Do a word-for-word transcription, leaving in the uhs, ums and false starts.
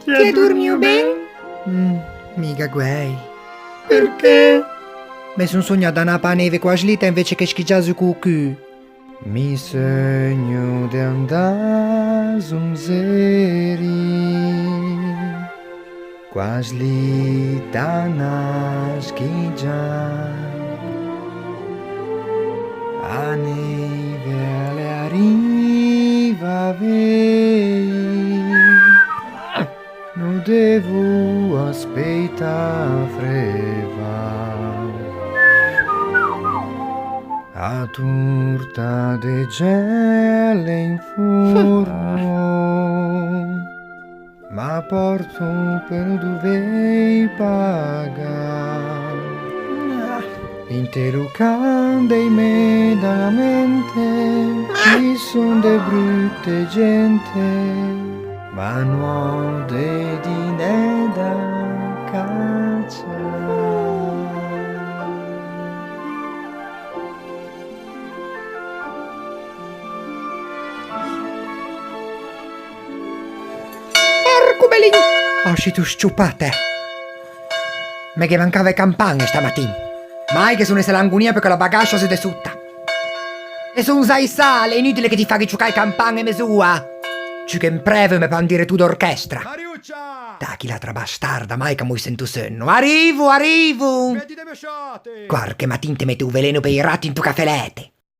Ti â dormio ben? Mm, miga guæi. Perché? Me son sognâ da napâ neve co-a slita invece che schigiâ zu co-o cû. Mi seugno de andâ zu in zeri, co-a slita na schigia, a neve a l'é ariva, vei. No devo aspeitâ freva. A torta de gel in forno, ma porto pe no dovei pagâ. Inte locan dei mê da mente, chi son de brute gente, ma no de dinæ da cacciâ. Porco belin! Ò sciuto sciopate! Me ghe mancava e campagne stamatin. Mai che son isse langonia pe quella bagascia su de sota. E son za issà, l'é inutile che ti faghi ciucâ e campagne mez'oa. Ciù che un previo me pan diretô d'orchestra. Mariuccia! Dà chi l'atra bastarda, mai che mo sento seunno. Arivo, arivo! Mettite mesciate! Quarche matin te mette o veleno pe i rati into cafelete.